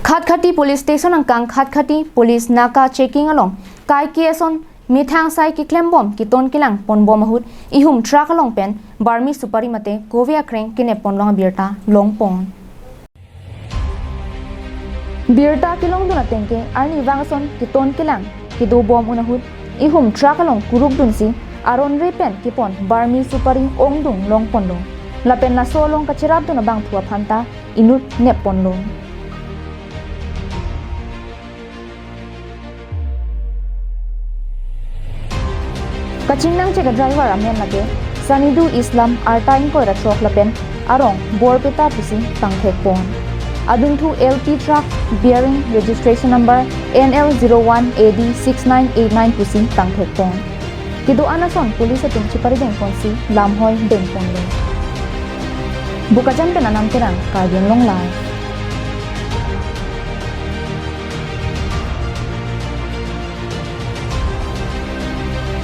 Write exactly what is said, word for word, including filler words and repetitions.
Khatkhati Police Station angkang Khatkhati Police Naka Checking along kaike ason methang asai keklembom keton kelang ponbom ahut ihum truck along pen Burmese supari mate kove akreng kenep ponlong abirta longpon. Birta kelongdun atengke arnivang ason keton kelang kedobom un ahut ihum truck along kurukdunsi aron re pen kepon Burmese supari ongdung longponlo. Lapen laso along kacherapdun abangphu aphanta inut nepponlo. Kachingnangchek a-driver amen lake Sanidu Islam, arta ingkoi ra throk lapen arong Borpeta pusi pangthekpon. Adunthu L P truck bearing registration number N L zero one A D six nine eight nine pusi pangthekpon. Kedo-an ason police atum cheparidengponsi lamhoi dengponlo. Bokajan pen Anam Terang, Karbi Anglong Live.